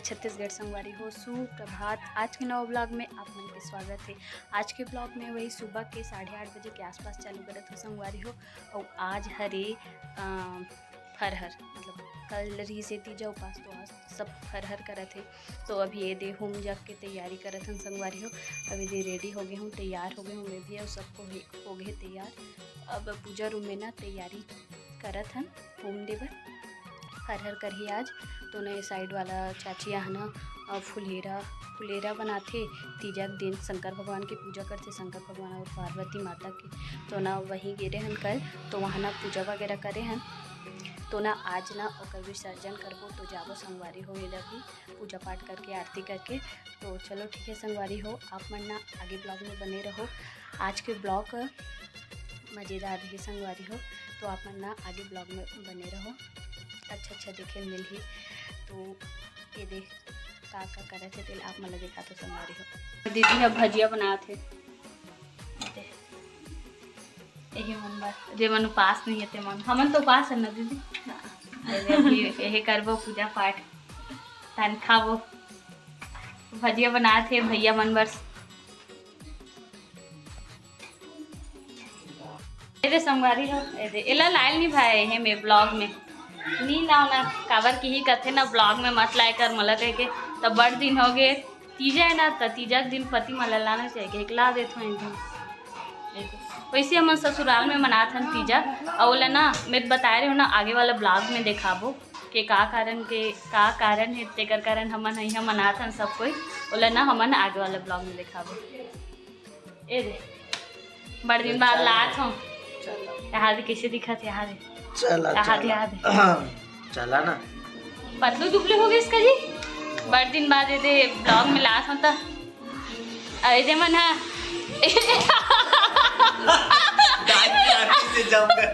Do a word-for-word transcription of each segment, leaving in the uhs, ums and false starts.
छत्तीसगढ़ संगवारी हो, सुप्रभात। आज के नवा ब्लॉग में आप मन के स्वागत है। आज के ब्लॉग में वही सुबह के साढ़े आठ बजे के आसपास चालू करत हो संगवारी हो। और आज हरे अ, फरहर, मतलब कल रहिस हे तीजा उपास, तो आज सब फरहर करत हे। तो अभी ये दे होम जग के तैयारी करत हन संगवारी हो। अभी दे रेडी हो गए हूँ, तैयार हो गए हूँ मैं भी, और सबको हे- हो गए तैयार। अब पूजा रूम में ना तैयारी करत हन होम दे बर। फरहर करही आज, तो ना ये साइड वाला चाची यहाँ ना अ, फुलेरा फुलेरा बनाथे। तीजा के दिन शंकर भगवान की पूजा करथे, शंकर भगवान और पार्वती माता की। तो ना वहीं गे रहे हन कल, तो वहाँ ना पूजा वगैरह करे हन। तो ना आज ना ओकर विसर्जन करबो, तो जाबो संगवारी हो, एला भी पूजा पाठ करके, आरती करके। तो चलो ठीक है संगवारी हो, आप मन ना आगे ब्लॉग में बने रहो। आज के ब्लॉग मज़ेदार रही संगवारी हो, तो आप मन ना आगे ब्लॉग में बने रहो, अच्छा अच्छा देखे मिलही। तो ये दे का का करत हे, तेल आप मन ला दिखात हो संगवारी हो। दीदी ह भजिया बनात हे, दे। यही मन बर, जे मन उपास नहीं है ते मन, हमन तो उपास है ना दीदी। अरे अभी यही करबो पूजा पाठ, तन खाबो। भजिया बनात हे भैया मन बर। ए दे संगवारी हो, ए दे, एला लायल नहीं भाई है मैं ब्लॉग में। नी लाओ ना, काबर की ही कथे ना ब्लॉग में मत लाए कर मोला कह के, तब बड़ दिन हो गए। तीजा है ना, त तीजा के दिन पति मन ला लाना चाहिए, एक ला देत हो एकदम। देखो, वैसे हमन ससुराल में मनात हन तीजा, और ओला ना मैं बताए रहे हो ना, आगे वाला ब्लॉग में दिखाबो के का कारण के, का कारण है, तेकर कारण हमन यहाँ मनात हन सब कोई, ओला ना हमन आगे वाला ब्लॉग में दिखाबो। ए दे, बड़ दिन बाद लात हो। चलो। यहाँ दे कैसे दिखत है, यहाँ दे। चला, यहाँ दे, चला। यहाँ दे। चला ना। पतलू दुबले हो गए इसका जी। बड़ दिन बाद ये दे ब्लॉग में लात हो त। अरे दे मन हा। दादी आंटी से जम गए।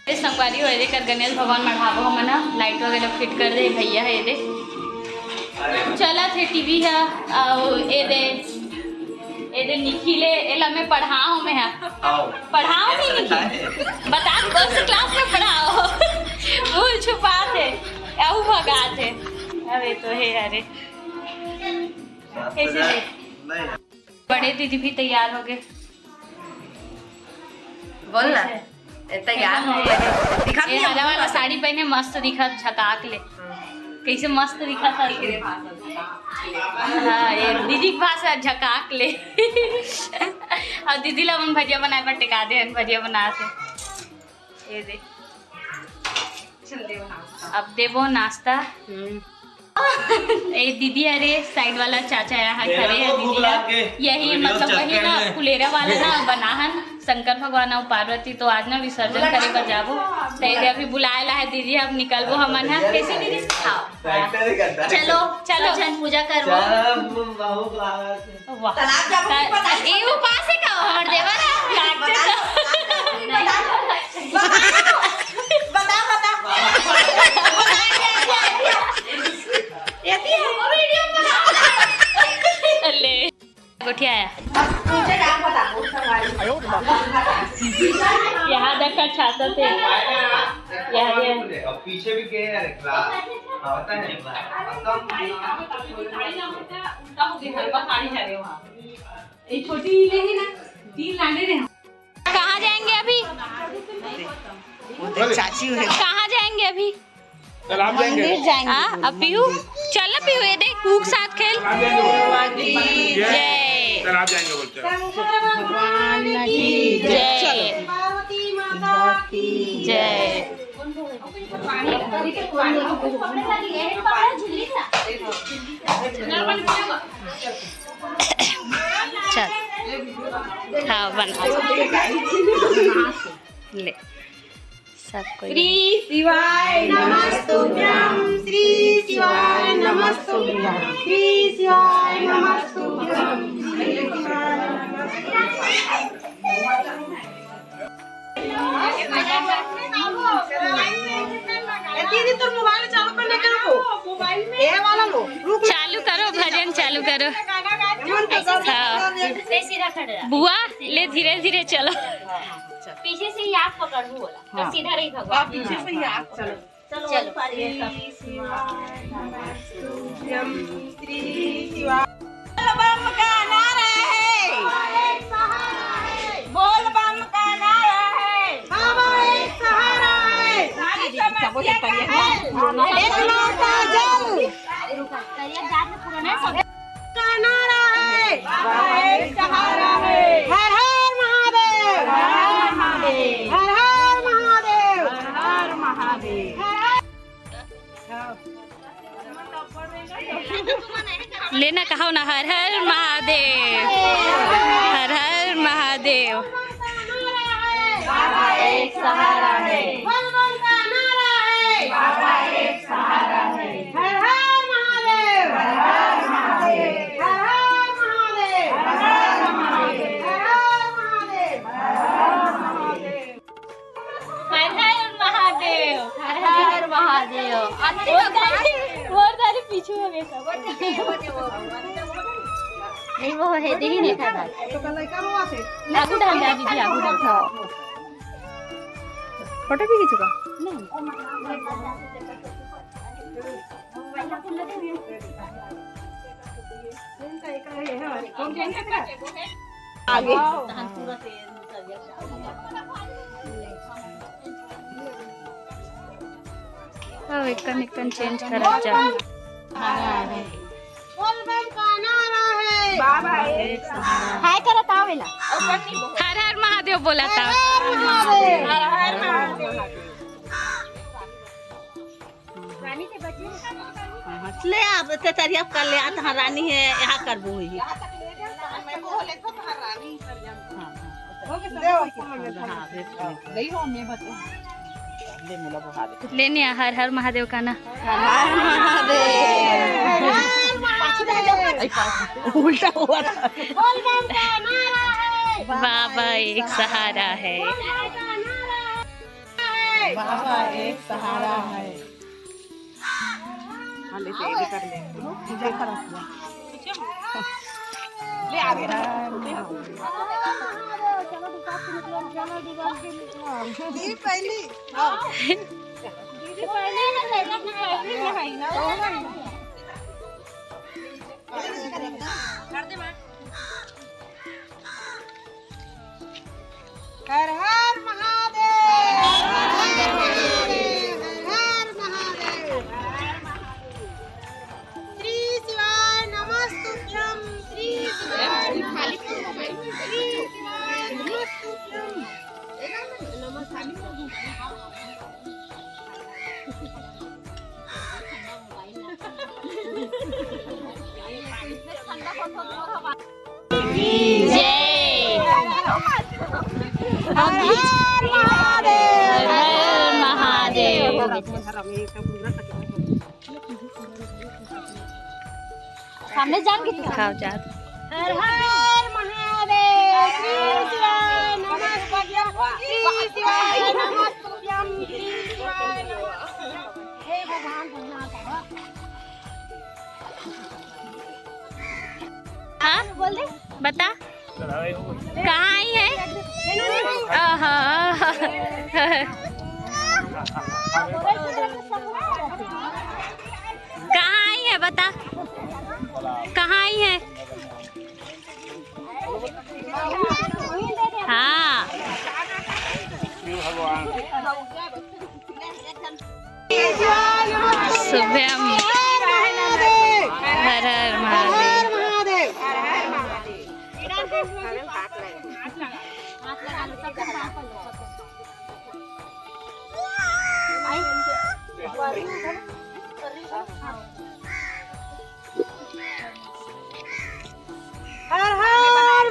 ए संगवारी हो, एदे कर गणेश भगवान मढ़ाबो हमन ह, लाइट वगैरह फिट कर दे भैया ह। एदे चलत हे टीवी ह, अउ एदे, एदे निखिल हे, एला मैं पढ़ाओ मैं ह। आओ। पढ़ाओ नहीं निखिल। बता, कौन से क्लास में पढ़ाओ? भूल छुपात हे, अउ भगात हे। अरे तो हे, अरे। कैसे दे? नहीं। बड़े दीदी भी तैयार हो गए। बोल ना। कैसे? ए, तैयार हो गए। दिखा ये दिया हरा वाला साड़ी पहने, मस्त दिखत, झकाक ले। हम्म। कैसे मस्त दिखत है। हाँ, ये दीदी के पास है, झकाक ले। और दीदी ला अपन भजिया बनाए पर टिका दे, भजिया बना के। ये दे। अब देबो नाश्ता। हम्म। ए दीदी, अरे साइड वाला चाचा यहाँ खड़े हैं दीदी, यही मतलब वही ना फुलेरा वाला ना बनाहन शंकर भगवान और पार्वती, तो आज ना विसर्जन करे बर जाबो। तो ये अभी बुलाए ला है दीदी, अब निकलबो हमन ह। कैसे दीदी? हाँ। चलो, चलो। झन पूजा करबो। वाह। तालाब जाबो कि पता नहीं। ए उपास है का? हमर देवर है। बता, बता। बता, बता। एती है। वीडियो बना। ले। गोठिया आया। तुझे क्या पता, बहुत सवाल। यहाँ देखा छाता से। यहाँ दे। अब पीछे भी क्या है? हाँ, पता है। ये छोटी ले है ना, तीन लाने रहे। कहाँ जाएंगे अभी? चाची है। कहाँ जाएंगे अभी? तालाब जाएंगे। मंदिर जाएंगे। हाँ, अब पीहू, चल ना पीहू, ये देख, कूक साथ खेल। तालाब जाएंगे। जय। तालाब जाएंगे बोलते हैं। भगवान की जय। पार्वती माता की जय। चल। हाँ, बना। ले। सबको श्री शिवाय नमस्तुभ्यं, श्री शिवाय नमस्तुभ्यं, श्री शिवाय नमस्तुभ्यं, श्री शिवाय नमस्तुभ्यं। ए दीदी, तोर मोबाइल चालू करने के रुको। ए वाला लो, रुक। चालू करो, भजन चालू करो। हाँ। सीधा खड़े रह। बुआ, ले धीरे धीरे चलो। पीछे से ही आँख पकड़, बोला। तो हाँ। सीधा रही भगवान। हाँ, पीछे से ही आँख पकड़। चलो। श्री शिवाय नमस्तुभ्यं, श्री शिवाय। बोल बम का नारा है। बोल बम का नारा है। बाबा एक सहारा है। सारी समस्या का हल। एक लोटा जल। का नारा है। बाबा एक सहारा है। हर हर महादेव। हर हर महादेव। हर हर महादेव। हर हर महादेव। हर हर लेना कहो ना, हर हर महादेव, हर हर महादेव। बाबा एक सहारा है। बोल बम का नारा है। बाबा एक सहारा है। हर हर महादेव। हर हर महादेव। हर हर महादेव। हर हर महादेव। हर हर महादेव। हर हर महादेव। हर हर महादेव। वो दारी, वो दारी पीछू हो गए सब। नहीं, वो है, दे ही नहीं था दारी। आगू डाल दे दीदी, आगू डाल। हाँ। फोटो भी खींचूगा? नहीं। आगे। अब एकन एकन चेंज करत जा। बोल बम का नारा है। बाबा एक हाय करत आवेला। हर हर महादेव बोलत आवे। हर हर महादेव। ले अब ते तरिया कर ले, आ तहां रानी है, यहां करबो होई। लेने आ, हर हर महादेव का ना। हर हर महादेव। उल्टा हुआ था। बाबा एक सहारा है। बाबा एक सहारा है। हाँ, ले, ये भी कर ले। पूजा खराब हुआ। ले, आगे रख। ये पहली। हाँ। दीदी पहली है, पहली है, पहली है। कर दे माँ। हर हर महादेव। हर हर महादेव। श्री शिवाय नमस्तुभ्यं। श्री शिवाय नमस्तुभ्यं। श्री शिवाय नमस्तुभ्यं। जय। हर हर महादेव। हर हर महादेव। सामने जान के दिखाओ जात। हर हर महादेव। श्री शिवाय नमस्तुभ्यं। श्री शिवाय नमस्तुभ्यं। श्री शिवाय नमस्तुभ्यं। हे भगवान, भगवान का। हाँ, बोल दे। बता, कहाँ आई है? आहा। कहाँ आई है, बता, कहाँ आई है? हाँ। शुभम। हर हर महादेव। हर हर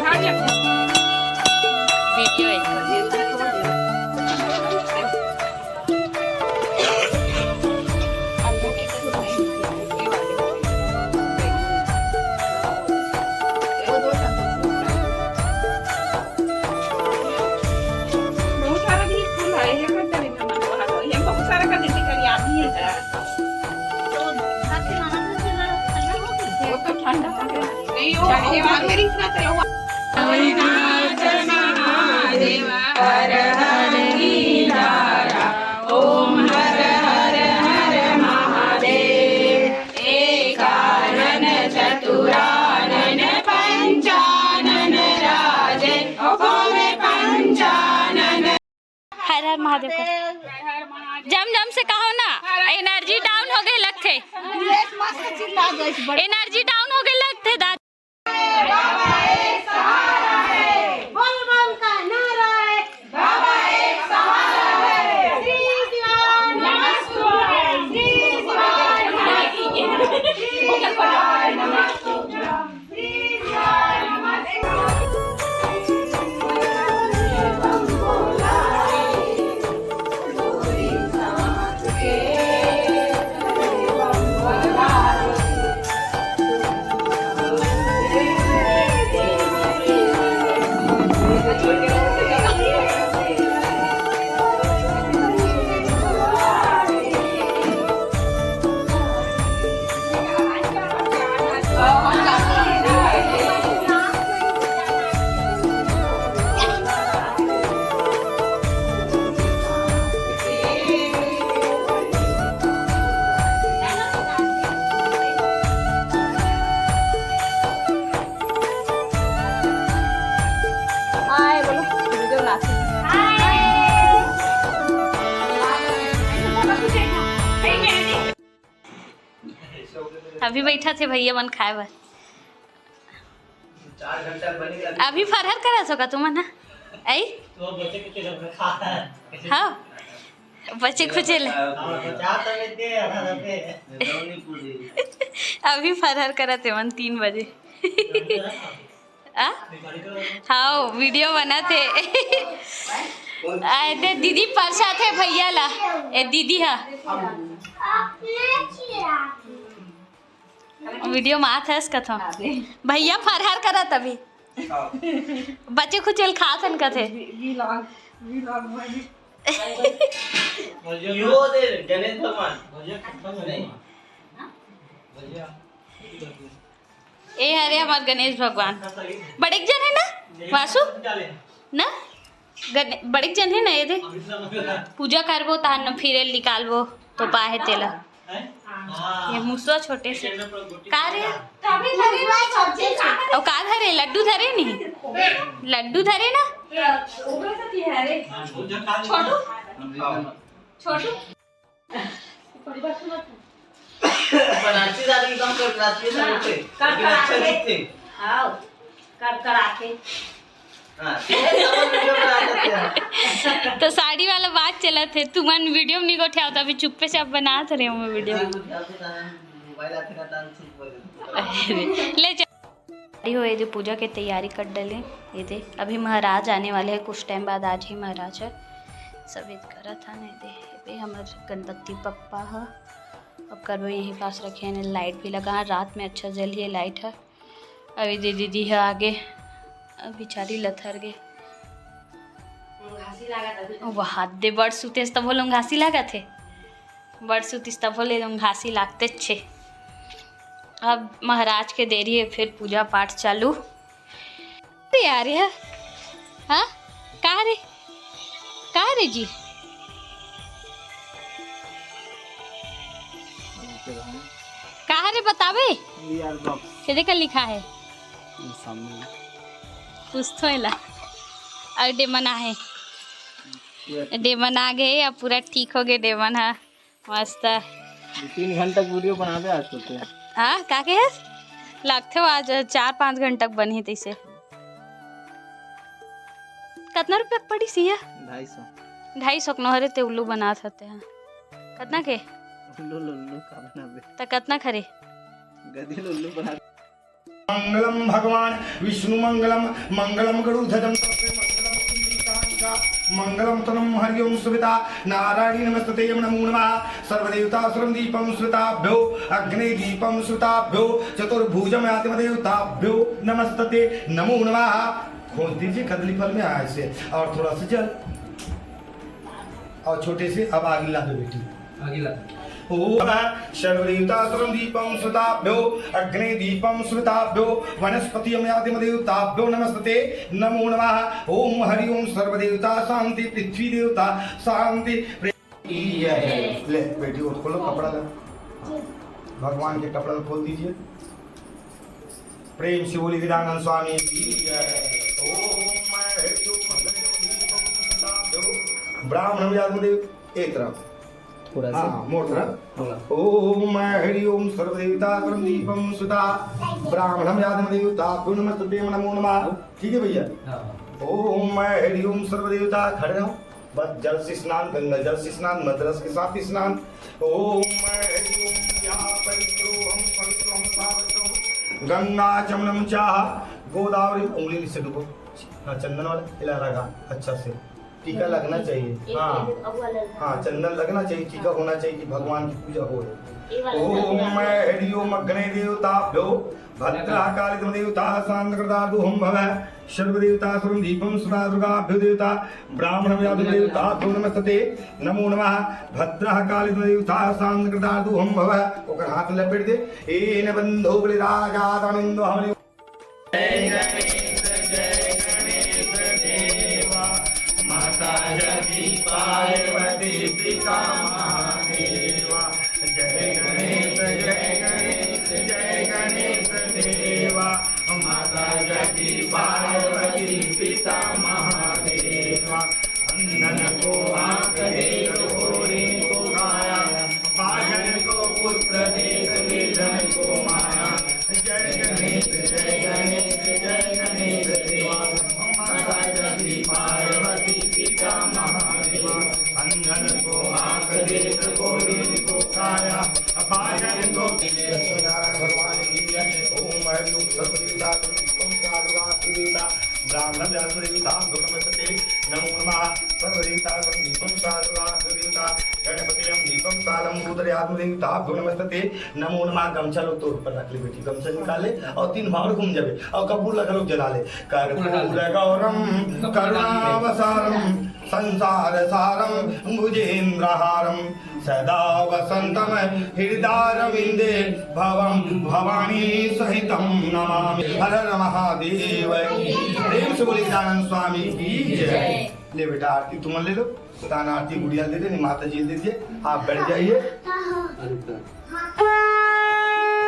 महादेव। वीडियो है। महादेव हर हर गिरधारा, ओम हर हर हर महादेव। एकानन चतुरानन पंचानन राजे, ओम पंचानन। हर हर महादेव कर। जम जम से कहो ना, एनर्जी डाउन हो गए लगथे। एनर्जी डाउन हो गए लगथे दादा। बाबा एक सहारा है, बोल बम का नारा है। बाबा एक सहारा है। श्री शिवाय नमस्तुभ्यं, श्री शिवाय नमस्तुभ्यं, श्री शिवाय नमस्तुभ्यं, श्री शिवाय नमस्तुभ्यं। हाय बोलो, वीडियो बनाते हैं। अभी बैठा थे भैया मन खाए बर। अभी फरहर करा सका तुमन, हाँ? आई? हाँ, बचे खुचे ले। अभी फरहर करा थे मन तीन बजे। आ? हाँ, वीडियो बना थे। आए थे दीदी परसा थे भैया ला। ए दीदी हा। वीडियो में आत हस कथो। भैया फरहर करत अभी। बचे खुचे ल खात हन कथे। यो दे गणेश भगवान। ए हरे हमर गणेश भगवान। बड़ेक जन है ना वासु? ना? गणे-, बड़ेक जन है ना ये दे? पूजा करबो तहन न फिर निकालबो तो पाहे तेला। ये मुसवा छोटे से। का रे? अउ का धरे? लड्डू धरे नहीं? लड्डू धरे ना? छोटू? छोटू? बनारसी दारू एकदम कर बनारसी दारू थे। लेकिन अच्छा दिखते। हाँ, कर कर आके। हाँ, तो साड़ी वाला बात चलत हे, तुमन वीडियो में नहीं गोठियाओ, तो अभी चुप्पे से अब बनात रहे हूँ मैं वीडियो। मोबाइल आते ना तान चुप हो जाते। ले चल। रेडी होए दे, पूजा के तैयारी कर डले। ये दे, अभी महाराज आने वाले हैं, कुछ टाइम बाद आज ही महाराज है। सब ये करत हन। ये दे, ये हमर गणपति पप्पा ह। अब करबो यहीं पास रखे हैं, लाइट भी लगा है, रात में अच्छा जलिए लाइट है। अभी दे दीदी है आगे, अब बेचारी लथर गे। घासी लागत अभी। वो हाथ दे बड़ सुतेस तब वो लोग घासी लागत है। बड़ सुतिस तभो ले घासी लागते छे। अब महाराज के देरी है, फिर पूजा पाठ चालू। अरे यार, यह, हाँ, का रे, का रे जी, का रे बतावे? यार बाप। के देखा लिखा है? ये सामने। कुछ तो एला। और डेमन आहे। ये डेमन आ गए, अब पूरा ठीक हो गए डेमन, हाँ। मस्त। दो तीन घंटा वीडियो बनाबे आज तो ते। हाँ, का के हस? लगथे वो आज चार पाँच घंटा बनही तैसे। कतना रुपया के पड़ी सिया? ढाई सौ। ढाई सौ के नोहरे ते उल्लू बनात हते, हाँ। कतना के? उल्लू, उल्लू का बनाबे? त कतना खरे? गधी उल्लू बना। मंगलम भगवान विष्णु मंगलम, मंगलम गरुड़ध्वजम सर्वे मंगलम कुंडलीकांता, मंगलम तनम हरिओम सुविता नारायणी नमस्तते यम नमो नमः। सर्वदेवता सर्वम दीपम सुविताभ्यो, अग्नि दीपम सुविताभ्यो, चतुर्भुजम आदिम देवताभ्यो नमस्तते नमो नमः। खोस दीजिए कदली फल में ऐसे और थोड़ा सा जल और छोटे से। अब आगे ला दो बेटी, आगे ला दो। ओम सर्वदेवता सर्वदीपं सुताभ्यो अग्ने दीपं सुताभ्यो वनस्पति यम आदिम देवताभ्यो नमस्ते नमो नमः। ओम हरि ओम सर्वदेवता शांति पृथ्वी देवता शांति। ले बेटी, वो खोलो कपड़ा ला, भगवान के कपड़ा ला खोल दीजिए। प्रेम से बोली गजानन स्वामी की जय। ओम हरि ओम। ब्राह्मण जात में एक तरफ। थोड़ा सा। हाँ, मोर तरफ। बोला। ओम हरि ओम सर्वदेवता सर्वदीपम सुता ब्राह्मणम यादम देवता नमस्ते नमो नमः। ठीक है भैया। हाँ। ओम हरि ओम सर्वदेवता, खड़े रहो। बस जल से स्नान, गंगा जल से स्नान, मंत्र के साथ स्नान। ओम हरि ओम या पवित्रो हम पवित्रो हम सावित्रो गंगा जमुनम चाह गोदावरी। उंगली से डुबो। हाँ, चंदन वाला इला लगा अच्छा से। टीका लगना चाहिए। एक, हाँ। एक, अब वाला लगा। हाँ, चंदन लगना चाहिए, टीका होना चाहिए कि भगवान की पूजा हो। ये वाला ओम लगा। हरि ओम अग्ने देवताभ्यो भद्रः काली देवता शांत कृतादुहम भव। सर्वदेवता सर्वदीपम सदा दुर्गाभ्यो देवता ब्राह्मण व्याधि देवताभ्यो नमस्ते नमो नमः। भद्रः काली देवता शांत कृतादुहम भव। ओकर हाथ लपेट दे। एन बंधो बलि राजा दानिंदो हमरि। जय गणेश, जय गणेश देवा, माता जगती पार्वती पिता महादेवा। जय गणेश, जय गणेश, जय गणेश देवा, माता जगती पार्वती पिता महादेवा। अंधन को आंख दे, बहिर को काया, बाझल को पुत्र दे, निर्धन को माया। जय गणेश, जय गणेश, जय गणेश देवा। माता जगती पार्वती पिता महादेवा। अंधन को आंख दे, बहिर को काया, बाझल को। लक्ष्मीनारायण भगवान की जय। ओम हरि ओम सर्वदेवता सर्वदीपम साधुरात्रिदेवता ब्राह्मण व्यासदेवता नमस्ते नमो नमः। सर्वदेवता सर्वदीपम साधुरात्रिदेवता गणपति हम दीपम सालम भूतले आत्मदेवता नमस्ते नमो नमः। गमछा लो, तोर ऊपर रख ले बेटी, गमछा निकाले और तीन बार घूम जाबे और कपूर लगा लो, जला ले। कर्पूर गौरम करुणावसारम संसार सारम भुजेंद्रहारम सदा वसंतम हृदयारविंदे भवम भवानी सहितम नमामि। हर हर महादेव। प्रेम से बोले गजानन स्वामी की जय। ले बेटा, आरती तुम ले लो, तान आरती गुड़िया दे दे, नहीं माता जी दे दे, आप बैठ जाइए।